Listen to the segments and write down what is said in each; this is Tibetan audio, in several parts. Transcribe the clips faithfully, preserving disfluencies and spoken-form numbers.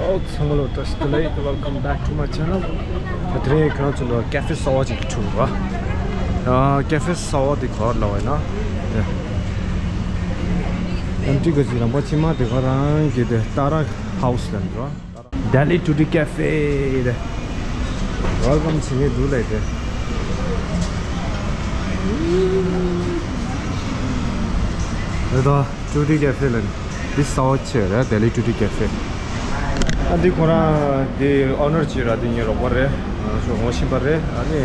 ཨོ། ཚང་མ་ལ་བཀྲ་ཤིས་བདེ་ལེགས། Welcome back to my channel. ད་དེ་རིང་ཁྱེད་རང་ཚོ་ལ་ཀ་ཧྥེ་གསར་པ་ཅིག་འཁྲུངས་པ། ཨ། ཀ་ཧྥེ་གསར་པ་དེ་ག་རེ་ལབ་པ་ཡིན་ན། ཨེམ་ཊི་ག་ཅིག་རང་པ་ཕྱི་མ་དེ་ག་རང་གི་དེ་ཏཱ་ར་ཧའུ་སི་ལབ་འདུག། Delhi Today Cafe་རེད། Welcome་བྱེད་མཁན་འདུག་ལབ་དེ། རེད་དོ། Today Cafe་ལབ་ནས་འདི་གསར་པ་ཆེ་རེད། Delhi Today Cafe། ཨ། འདི་ཁོ་རང་འདི་ཨོ་ནར་ཅིག་ར། འདི་ངའི་རོགས་པ་རེད། ཨ། ཅོ་ངོ་ཤེས་པ་རེད། ཨ་ནི་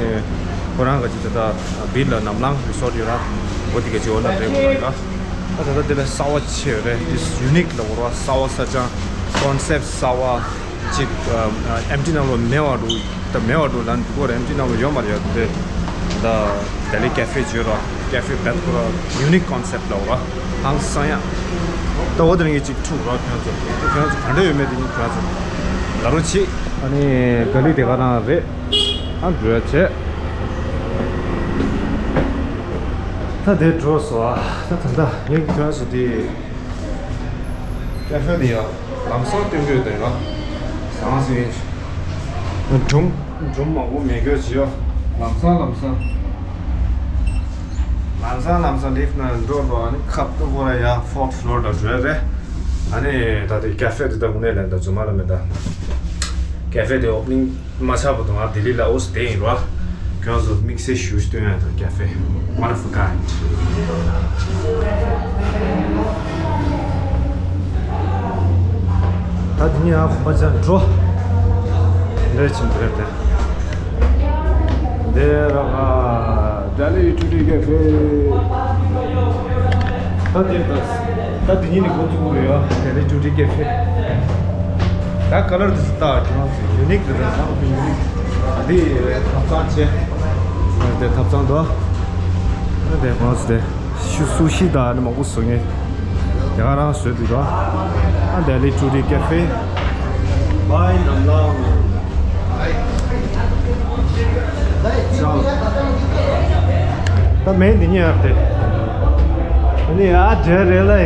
ཁོ་རང་ག་ཅིག་ད་ལྟ་བིར་ལ་ནམ་ལངས་རི་སོར་ཊི་ཡོད་ར། འོ་དེ་ག་ཅིག་ཨོ་ནར་རེད་ཁོ་རང་ལ། ཨ། ད་ལྟ་འདི་ལ་གསར་པ་ཆེ་རེད། འདི་ཡུ་ནིག་ལ་འོ་ར། གསར་པ་གསར་རྐྱང་། ཀོན་སེབ་གསར་པ་ཅིག། ཨ། ཨེམ་ཊི་ནང་ལོ་མེད་པ་འདུག། ད་མེད་པ་འདུག་ལབ་འདུག་གོ། ཨེམ་ཊི་ནང་ལོ་ཡོད་མ་རེད་ཡ། དེ་ད་Delhi Cafe་བརྗོད་ར། ཀ་ཧྥེ་བེད་ཁོ་ར་ཡུ་ནིག་ཀོན་སེབ་ལ་འོ་ར། ཧང་སང་ཡ། ད་འོ་དེ་རིང་གི་ཅིག་འཁྲུངས་ར། ཁྱོད་ཚོ་ཁྱོད་ཚོ་ག་འདྲ་ཡོད་མེད་དེ་ཉིད་ཁྱོད་ཚོ་ལ་རོ་ཆི། ཨ་ནི་ག་ལི་དེ་ག་རང་རེད། ཨ། འགྲོ་ཡ་བྱས། ད་དེ་འགྲོ་སོང་ཨ། ད་ད་ད་ངས་ཁྱོད་ཚོ་དེ་ཀ་ཧྥེ་དེ་ཡ། ལམ་སང་སྟོན་གྱི་ཡོད་དེ་ལ། ཟང་ཟིང་། སྒྲུང་སྒྲུང་མང་པོ་མེད་གྱོད་བྱེད་ཡོད། ལམ་སང་ལམ་སང་། ལམ་སང་ལམ་སང་ལིཕ་ནང་འགྲོ་འགྲོ། ཨ་ནི་ཁབ་ཏུ་བོ་ར་ཡ་ཕོརཐ་ཕློར་ལ་འགྲོ་ཡ་རེད། ཨ་ནི་ད་དེ་ཀ་ཧྥེ་དེ་ད་དངོས་གནས་ལན་ད་རྫུན་མ་ལ་མེད་ད། ཀ་ཧྥེ་དེ་ཨོ་པ་ནིང་མ་ཆགས་པ་དུས་ང་ལྡི་ལི་ལ་འོ་སི་དེ་ཡིན་རོ། ཁྱོད་ཚོ་དམིགས་བསལ་ཞུ་སྟོན་ཡ་དང་ཀ་ཧྥེ། One of a kind། ད་དེ་ནས་ཨ་ཁོ་པ་ཅན་འགྲོ། འདྲེ་ཆེན་པོ་རེད་དེ། འདི་ར་ཨ། Delhi Today Cafe། ད་དེ་ད་ད་དེ་ཉིད་ནས་འགོ་འཛུགས་རེད་ཡ། Delhi Today Cafe། ད་ཀ་ལར་དེ་ཚོ་ད་ཁྱོད་ཡུ་ནིག་དེ་ད་ཡུ་ནིག། འདི་ཐབ་ཚང་བྱས། འདི་ཐབ་ཚང་དུ། འདི་ཁོང་ཚོ་དེ་ཤུ་སུ་ཤི་ད་ནི་མང་པོ་བཟོ་མཁན། དེ་ག་རང་བཟོས་འདུག་ར། ཨ། Delhi Today Cafe། བའི་ནམ་ལངས། ཅའོ། ད་མེད་འདི་ཉིད་ཨ་སྟེ། འདི་ཨ་ཇེ་རེ་ལེ།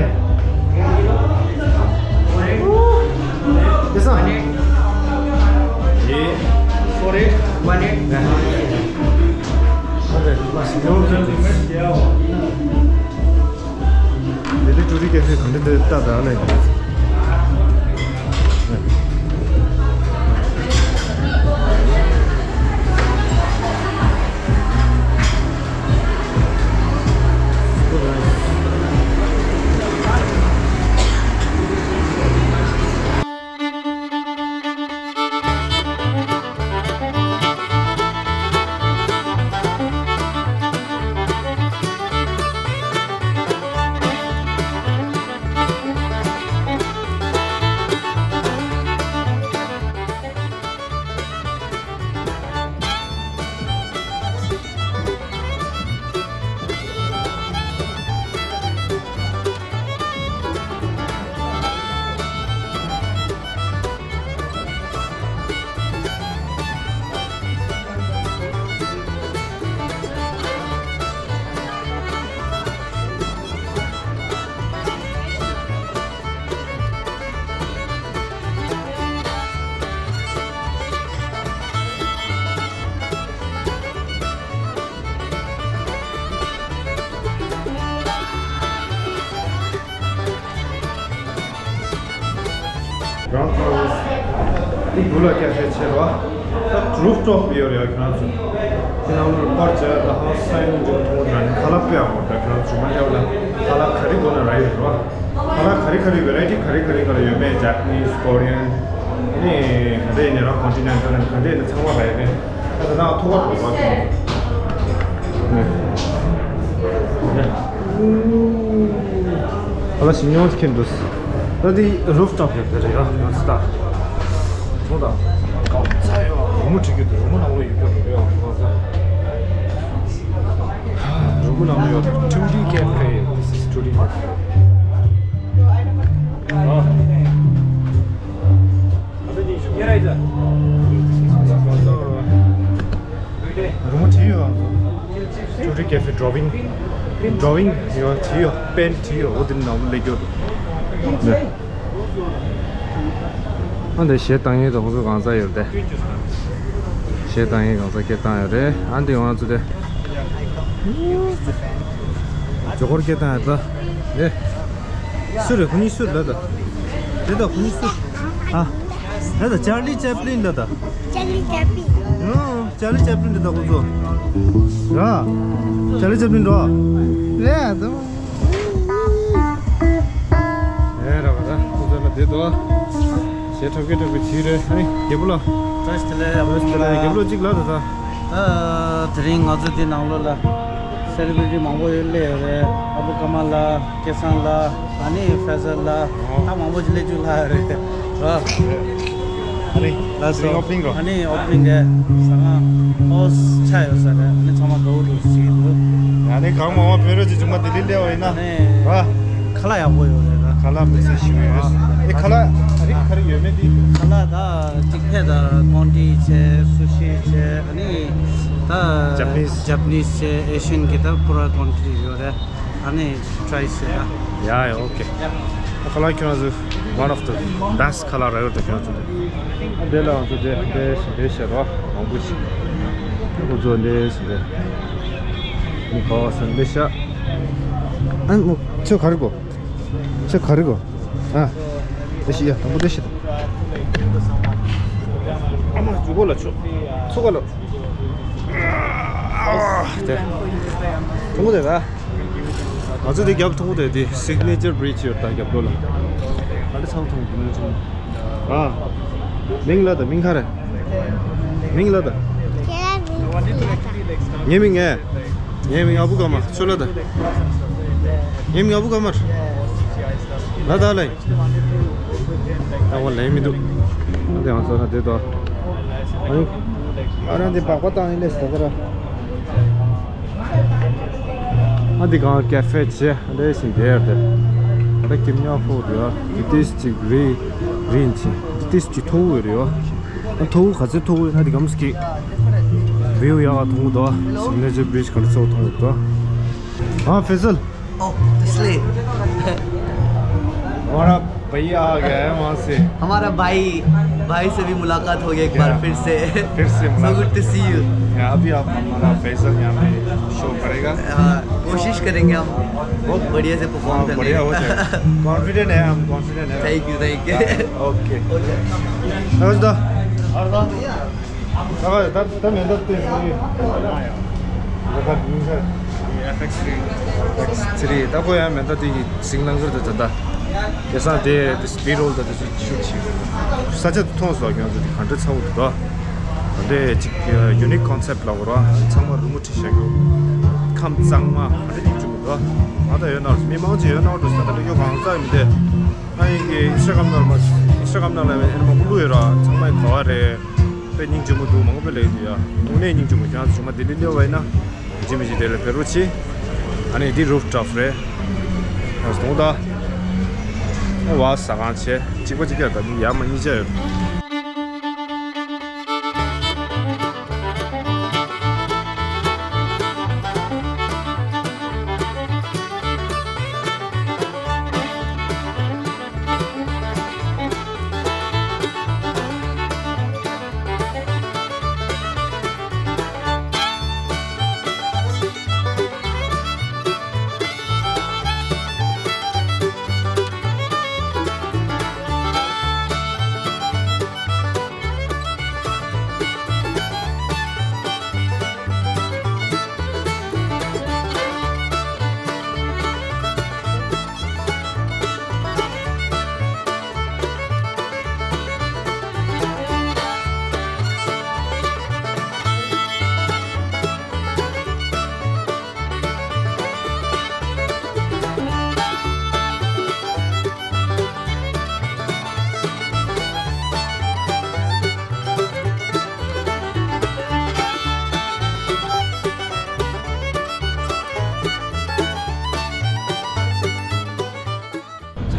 འདི་སང་། ཡེ། For it, one eight. ཨ་རེ། Delhi Today Cafe་ག་འདྲ་འདི་ལྟ་ད་ལེ། Ground floor is འདི་དགུ་ལ་ཀེ་ཧྥེ་ཆེ་ར། ད་rooftop ཡོད་རེད་ཁྱོད་རང་ཚོ། ཁྱེད་རང་ཚོ་པར་ཆ་ད་ཧང་སའི་མི་འཇོག་ཐུང་ན་ནི་ཁ་ལག་དཔེ་ཡག་པོ་ད་ཁྱོད་རང་ཚོ་མ་ལྟ་བ་ལ་ཁ་ལག་ག་རེ་དགོས་ན་རག་ཡོད་རེད་བ། ཁ་ལག་ག་རེ་ག་རེ་variety ག་རེ་ག་རེ་ག་རེ་ཡོད་མེད་Japanese Korean ནི་ག་འདྲ་ཡིན་ནའི་རང་continental ནི་ག་འདྲ་ཡིན་ནའི་ཚང་མ་རག་ཡོད་རེད། ད་ད་ནང་ཐོག་ཁར་འགྲོ་བ་ཁྱོད་ཚོ། ཨ་ལ་ཞིམ་ཉོ་ཁྱེར་འདུག་ད་འདི་rooftop ཡོད་དེ་རེད་ཡ། ཡོད་སི་ད། ཐོང་ད། ཀའོ་ཚ་ཡོད། རི་མོ་བྲིས་རྒྱུ་དེ་རི་མོ་ནང་ལོགས་ཡོད་རྒྱུ་རེད་ཡ། རི་མོ་ནང་ལོགས་ཡོད། Tutti Cafe. This is Tutti Cafe. ཨ། རི་མོ་བྲིས་ཡོད། Tutti Cafe drawing drawing ཡོད་བྲིས་ཡོད། པེན་བྲིས་ཡོད། འོ་དེ་ནང་ལ་སླེབས་རྒྱུ། ཨ་འདི་གཞས་བཏང་ཡས་དང་ཁོང་ཚོ་གང་ཟག་ཡོད་རེད་དེ། གཞས་བཏང་ཡས་གང་ཟག་སྐད་བཏང་ཡོད་རེད། ཨ་འདི་ང་ཚོ་དེ། ཇོ་ཀོར་སྐད་བཏང་ཡོད་ད། ཨེ། སུ་རེད་ཁོ་གཉིས་སུ་རེད་ལ་ད། དེ་ད་ཁོ་གཉིས་སུ། ཨ། ད་ད་ཅར་ལི་ཅེབ་ལིན་ད་ད། ཅར་ལི་ཅེབ་ལིན། ཨོ། ཅར་ལི་ཅེབ་ལིན་ད་ད་ཁོ་ཚོ། ར། ཅར་ལི་ཅེབ་ལིན་ར། རེད་ད། ཨེ་ར་བ་ད་ཁོ་ཚོ་ན་དེ་དོ། ཞེ་ཁྲབ་ཀེ་ཁྲབ་ཀེ་བྱིས་རེད། ཨ་ནི་རྒྱལ་པོ་ལ། བཀྲ་ཤིས་བདེ་ལེགས། ཡག་པོ་ཡོད་ཟེར་ལ་རྒྱལ་པོ་ལ་གཅིག་ལ་ད་ད། ད་དེ་རིང་ང་ཚོ་འདི་ནང་ལོགས་ལ་སེ་ལི་བྷི་རི་ཊི་མང་པོ་ཡོད་སླེབས་ཡོད་རེད། ཨ་བུ་ཀ་མ་ལ། སྐལ་བཟང་ལ། ཨ་ནི་ཕེ་ཟལ་ལ། ད་མང་པོ་ཅིག་སླེབས་བཅུག་ལ་རེད་ར། ཨ་ནི་ལགས་སོ། ཨ་ནི་ཨོ་པི་ནིང་ར། ཨ་ནི་ཨོ་པི་ནིང་རེད། ཟ་ཁང་ཨོ་ཆ་ཡོད་ས་རེད། ཨ་ནི་ཚང་མ་དགའ་བོ་འདུག་ཟེར་གྱི་འདུག་ཨ་ནི་གང་མང་བ་ཕེབས་རོགས་གྱིས། ཆུང་མ་ལྡི་ལི་སླེབས་པ་ཡིན་ན། ཨ་ནི་ར། ཁ་ལག་ཡག་པོ་ཡོད་རེད་ར། ཁ་ལག་མི་ཚེ་ཞིམ་ཡོད། ཨ་ནི་ཁ་ལག་ཨ་རིགས་ག་རེ་ཡོད་མེད་དེ། ཁ་ལག་ད་གཅིག་ཕེབས་ད་ཀོན་ཊི་བྱས། སུ་ཤི་བྱས། ཨ་ནི་ད་ཇ་པ་ནིས། ཇ་པ་ནིས་བྱས། ཨེ་ཤི་ཡན་གྱི་ད་པུ་ར་ཀོན་ཊི་ཡོད་རེད། ཨ་ནི་ཊ་རའི་བྱེད་ད། ཡ་ཡ། ཨོ་ཁེ། ཁ་ལག་ཁྱོད་རང་ཚོ་one of the best ཁ་ལག་རག་ཡོད་དོ་ཁྱོད་རང་ཚོ། ཨ་འདི་ལ་ང་ཚོ་དེ་དེ་དེ་བཤད་རོགས་མང་པོ་ཞིག་ཁོ་ཚོ་འདི་བྱེད་དེ། ནི་ག་བ་སན་འདི་ཤ། ཨ་མོ་ཁྱོད་ག་རེ་གོ། ཁྱོད་ག་རེ་གོ། ཨ། དེ་ཤི་ཡ་དང་པོ་དེ་ཤི་དང་། ཨ་མ་ཇུ་གོ་ལ་ཆོ། ཚོ་ག་ལ། ཨ་དེ། དང་པོ་དེ་ད། ང་ཚོ་འདི་རྒྱབ་མཐོང་གོ་དེ་དེ་Signature Bridge ཡོད་ད་རྒྱབ་ལོགས་ལ། ཨ་ནི་ཚང་མཐོང་གོ་ནི་ཚང་མ། ཨ། མིང་ལ་ད་མིང་ག་རེ། མིང་ལ་ད། ངའི་མིང་ངས། ངའི་མིང་ཨ་བུ་ཀ་མ་ཚོ་ལ་ད། ངའི་མིང་ཨ་བུ་ཀ་མ། ལ་ད་ལ། ད་འོ་ལེ་མི་འདུག་ཨ་དེ་ང་ཚོ་ལ་དེ་དོ། ཨ་ནི། ཨ་རང་དེ་སྦག་སྦག་བཏང་ཡིན་ལེ་ཟེར་ད་ར། ཨ་འདི་གང་ཀེ་ཧྥེ་བྱས། ཨ་འདྲ་ཞིག་བསྡད་ཡོད་དེ། ད་ཀིམ་ཉོ་ཧྥོ་དེ་ཡོད། ཌི་ཏིས་ཅིག་རི་རི་ཡིན་ཆེ། ཌི་ཏིས་ཅིག་མཐོ་བོ་ཡོད་རེད་ཡོད། ཨ་མཐོ་བོ་ག་ཚོད་མཐོ་བོ་ཡོད་ན་འདི་གམ་སྐྱིད། བིའུ་ཡག་ག་མཐོང་གི་འདུག Signature Bridge ག་འདྲ་ཚོ་མཐོང་གི་འདུག་ཨ་ཕེ་སལ། ओह, इसलिए। हमारा भैया आ गया है वहाँ से। हमारा भाई, भाई से भी मुलाकात हो गई एक बार या। फिर से। फिर से So मुलाकात। Good to see you। या, अभी आप हमारा फैसल यहाँ पे शो करेगा। हाँ, कोशिश करेंगे हम। बहुत बढ़िया से परफॉर्म हाँ, करने बढ़िया हो का। जाएगा। कॉन्फिडेंट है हम, कॉन्फिडेंट है। Thank you, thank you। Okay. Okay. अर्दा। अर्दा भैया। ད་ད་ད་མེ་མདའ་སྟོན་ཟིན་ཡོད། ད་ད་མིང་ས། ཨེཕ་ཨེགས་ཐི་རི། ཨེཕ་ཨེགས་ཐི་རི། ད་ཁོ་ཡང་མེ་མདའ་དེ་ཡི་ཟིང་ལང་ཟེར་དུ་ད་ད། དེ་སང་དེ་དེ་སི་པི་རོལ་ད་དེ་ཚོ་ཤུ་ཊི་བྱེད། ས་ཆ་དེ་མཐོང་སོང་ཁྱོད་ཚོ་དེ་ག་འདྲ་ཚ་བོ་འདུག་ད། ད་དེ་ཅིག་ཡུ་ནིག་ཀོན་སེབ་ལ་གོ་ར་ཚང་མ་རི་མོ་བྲིས་བཞག་གི། ཁམས་གཙང་མ་ག་འདྲ་སྙིང་རྗེ་མོ་འདུག་ང་ད་ཡོད་ན་མི་མང་ཆེ་ཡོད་ན་འགྲོ་ས་ད་ལྟ་ཡོད་གང་ས་ཡིན་དེ། ཨ་ཡིན་གྱི་ཨིན་སི་ཊ་གྷ་རམ་ནང་ལ་མ་ཨིན་སི་ཊ་གྷ་རམ་ནང་ལ་ཨེ་མང་པོ་བླུགས་ཡོད་ར། ཚང་མ་ཡི་ག་བ་རེད། དཔེ་སྙིང་རྗེ་མོ་འདུག་མང་པོ་དཔེ་ལེགས་འདུག་ཡ། དངོས་གནས་སྙིང་རྗེ་མོ། ཁྱོད་ཚོ་ཚང་མ་ལྡི་ལི་སླེབས་པ་ཡིན་ན་ཡིན་གཅིག་མིན་གཅིག་དེ་ལ་ཕེབས་རོགས་གྱིས། ཨ་ནི་འདི་རུཕ་ཊོབ་རེད། ཨ་སྟོང་ད། ཨ་བ་ཟ་ཁང་བྱས་གཅིག་པ་གཅིག་རྐྱང་ད་མི་ཡར་མར་གཉིས་ཆ་ཡོད།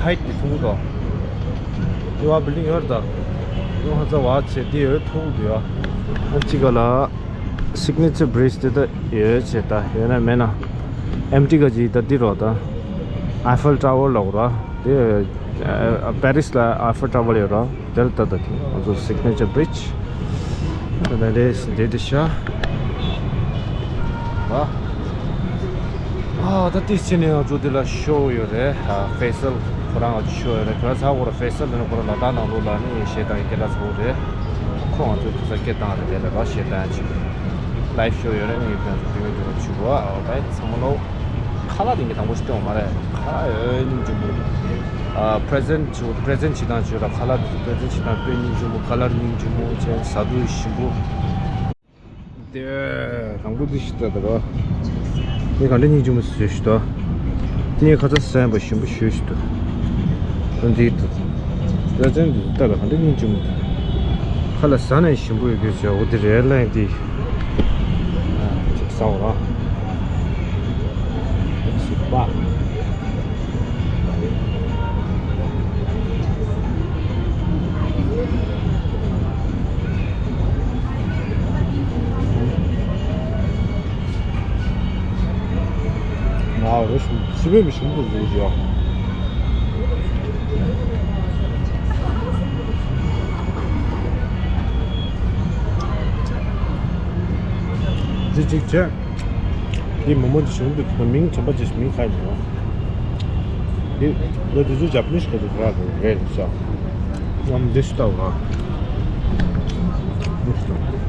ཧའིཊ་དེ་མཐོང་གི་འདུག་དེ་བ་བིལ་ཌིང་ཡོད་རེད་ད། དེ་ཧ་ཚ་བ་ཆེ་དེ་ཡོད་མཐོང་གི་འདུག་ཡ། ཨ་གཅིག་ག་ལ། སིག་ནེ་ཅར་བི་རིཇ་དེ་ད་ཡོད་ཆེ་ད་ཡོད་ན་མེད་ན། ཨེམ་ཊི་ག་ཅིག་ད་འདི་རོ་ད། ཨའི་ཧྥེལ་ཊ་ཝར་ལ་འོ་ར། དེ་ཨ་པེ་རིས་ལ་ཨའི་ཧྥེལ་ཊ་ཝར་ཡོད་ར། དེར་ལྟ་ད་དེ་ང་ཚོ་སིག་ནེ་ཅར་བི་རིཇ། ད་ད་རེས་འདི་དེ་ཤ། ཨ། ཨ་ད་དེ་ཕྱི་ནས་ང་ཚོ་འདི་ལ་ཤོ་ཡོད་རེད། ཨ་ཧྥེ་སལ་ཁོ་རང་ང་ཚོ་ཤོ་ཡོད་རེད། ཁོ་རང་ཚ་བོ་ར་ཧྥེ་སལ་ནི་ཁོ་རང་ལ་དྭགས་ནང་ལོགས་ལ་ནི་གཞས་བཏང་སྐད་གྲགས་ཚ་བོ་རེད། ཁོ་ང་ཚོ་ཁ་ས་སྐད་བཏང་རེད། དེ་ལ་ར་གཞས་བཏང་ཡ་ཅིག་ལའིབ་ཤོ་ཡོད་རེད། ནི་ཡོད་ཁན་ཚོ་དེ་ངོས་དེ་ལ་ཆུ་བོ་ཨ་བའི་ཚང་མ་ལོ། ཁ་ལག་དེ་ངས་དང་པོ་ཞིག་སྟོན་མ་རེད། ཁ་ལག་ཡོད་སྙིང་རྗེ་མོ། ཨ་པི་རེ་ཛེན་ཊི་བྱེད་པ་པི་རེ་ཛེན་ཊི་བྱེད་སྟངས་བྱོས་ར། ཁ་ལག་དེ་ཚོ་པི་རེ་ཛེན་ཊི་བྱེད་སྟངས་དཔེ་སྙིང་རྗེ་མོ། ཁ་ལར་སྙིང་རྗེ་མོ་བྱས། ཟ་དུས་ཞིམ་པོ། དེ་དང་པོ་དེ་ཞིག་ལྟ་དང་། དེ་ག་འདྲ་སྙིང་རྗེ་མོ་བཟོས་ཤིག་ཏུ། དེ་ངས་ཁ་ཚ་ཟས་པ་ཞིམ་པོ་ཞུས་ཤིག་ཏུ། འདི་ལྟ་དང་། པི་རེ་ཛེན་ཊི་འདི་ལྟ་དང་། ག་འདྲ་སྙིང་རྗེ་མོ་འདུག་ཁ་ལག་ཟ་ནས་ཞིམ་པོ་ཡོད་དུས་ཟེར། འོ་དེ་རེད་ལན་དེ། ཨ་ཅིག་ཟ་འོ་ར། སི་པ། ང་རོ་ཞིམ་སི་པའི་མི་ཞིམ་པོ་འདུག་ཟེར། འདི་གཅིག་བྱས། འདི་མོ་མོ་འདི་བྱུང་འདུག་མིང་དྲན་པ་ཅིག་མིང་ག་ཡིན་ནོ། འདི་ལོ་འདི་ཚོ་ཇ་པ་ནིས་ག་འདུག་ར་རེད་ས། ཨམ་འདི་སུ་ལྟ་བ། འདི་སུ་ལྟ་བ།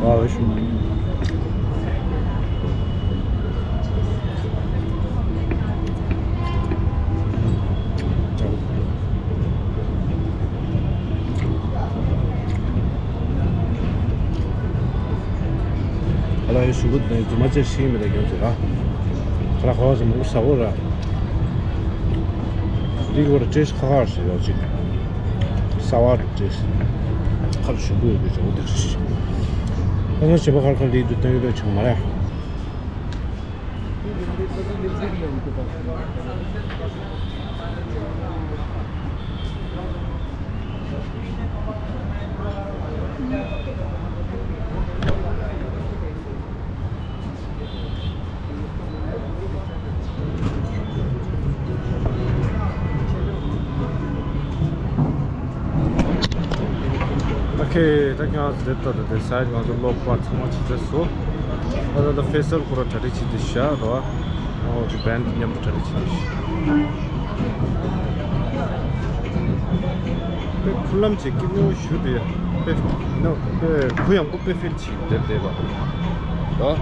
ཨ་ཞུ། ཨ་ལ་ཡོད་ཞུ་གི་འདུག་རྫུན་མ་ཅིག་ཤེས་མི་འདུག་ཁྱོད་ཚོ་ར། ཁ་ལག་ཧོ་ཟེར་མོ་ཟ་འོ་ར། འདི་གོ་ར་ཏྲེས་ཁ་ཁ་ཞིག་ཡོད་ཅིག་ཟ་བ་ར་ཏྲེས། ཁར་ཞུ་གི་ཡོད་གི་ཅིག་འོ་དེ་ཞིག་ཨ་ནི་བྱེད་པ་ཁར་ཁར་འདི་དུ་བཏང་ཡོད་པའི་ཆུང་མ་རེད། ཨོ་ཁེ། ད་ང་ཚོ་དེ་ལྟ་དེ་སའིཌ་ང་ཚོ་ལོག་པར་ཚང་མ་བྱེད་ཚར་སོང་། ཨ་ད་ད་ཧྥེ་སལ་ཁོ་ར་གྲ་སྒྲིག་བྱེད་དུས་ཤ་རོ། ཨོ་དེ་བན་མཉམ་དུ་གྲ་སྒྲིག་བྱེད་དུས་ཤ། དཔེ་ཁུར་ལམ་བྱེད་ཀྱི་མོ་ཞུ་དེ་དཔེ་ནོ་དཔེ་གུ་ཡངས་པོ་དཔེ་ཕིལ་བྱེད་དེ་བསྡད་པ་རོ།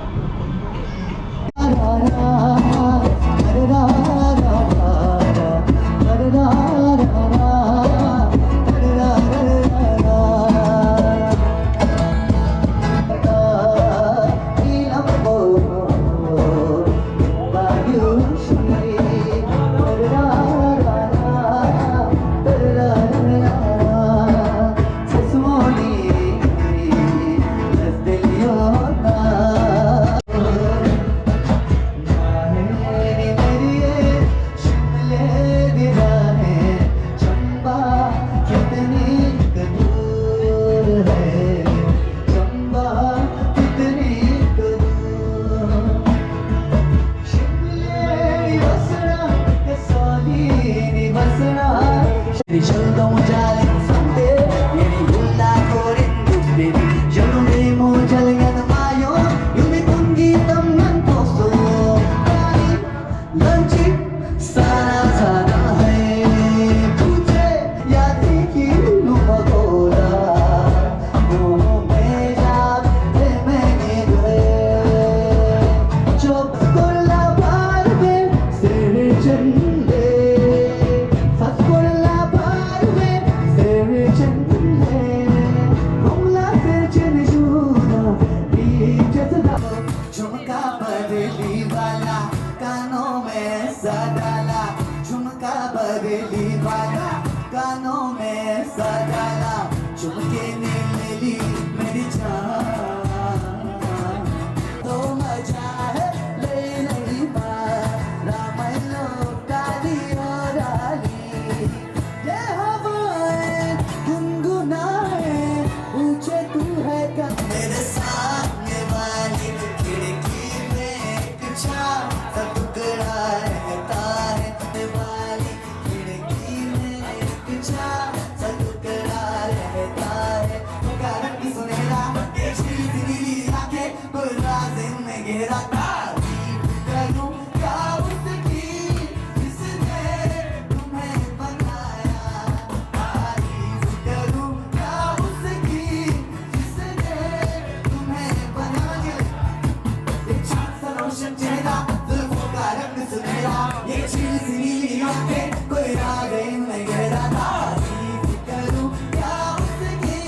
जुल्फों का रंग सुनहरा, ये छील सी नीली आंखें, कोई राज इनमें गहरा, तारीफ करूं क्या उसकी,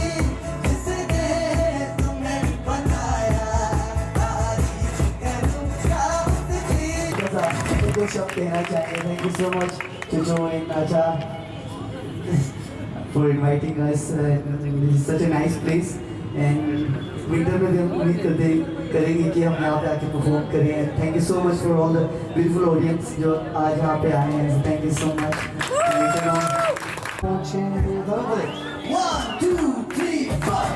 जिसने तुम्हें बनाया, तारीफ करूं क्या उसकी। Thank you so much to join Nacha. For inviting us, uh, in such a nice place. And winter में भी हम उम्मीद करते करेंगे कि हम यहाँ पे आके परफॉर्म करें। And thank you so much for all the beautiful audience जो आज यहाँ पे आए हैं। Thank you so much. One, two, three, four.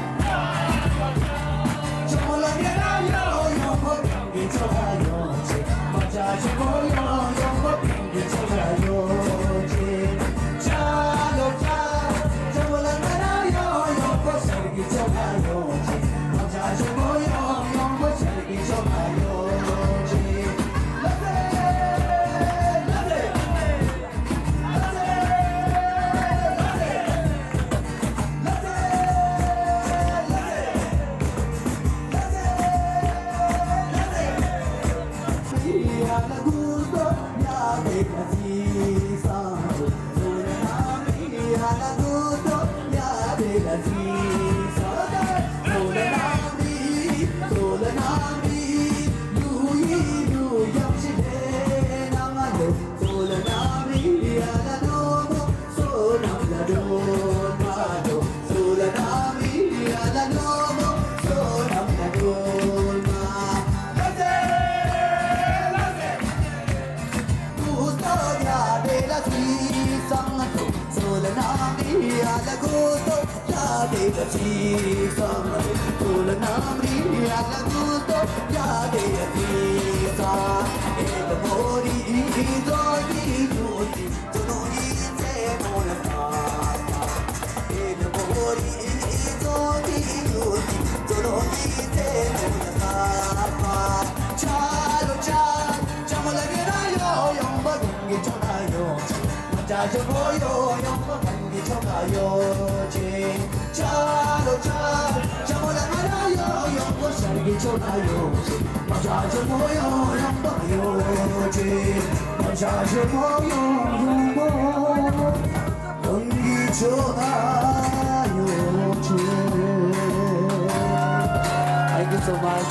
Thank you so much.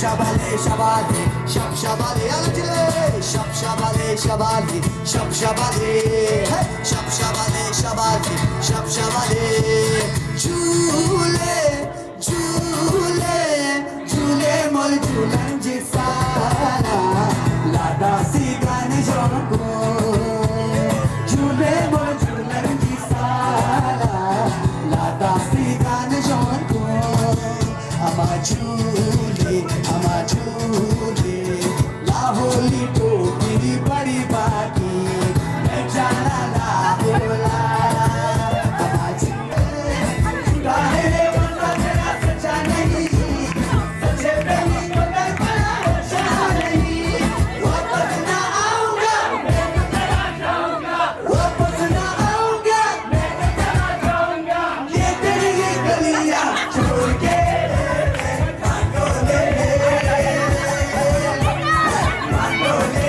Shabale, shabale, shab shabale, alajile. Shab shabale, shabale, shab shabale. Hey, shab shabale, shabale, shab shabale. Jule, jule, jule, mol julan ji sala. Lada sigan jonko. Jule, mol julan ji sala. Lada sigan jonko. Ama jule, ama jule, la holi topi badi baki, main jana la hola. Ama jule, kahe re wala tera sacha nahi, sache pe hi koi bada bada hocha nahi, wapas na aaunga, main to chala jaunga. Wapas na aaunga, main to chala jaunga. Ye teri ye galiyan chhod ke, bhagone, bhagone.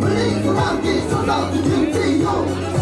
མི་རིགས་ཚོ་རང་གི་སོ་སོ་གི་མཐུན་རྐྱེན་ཡོད།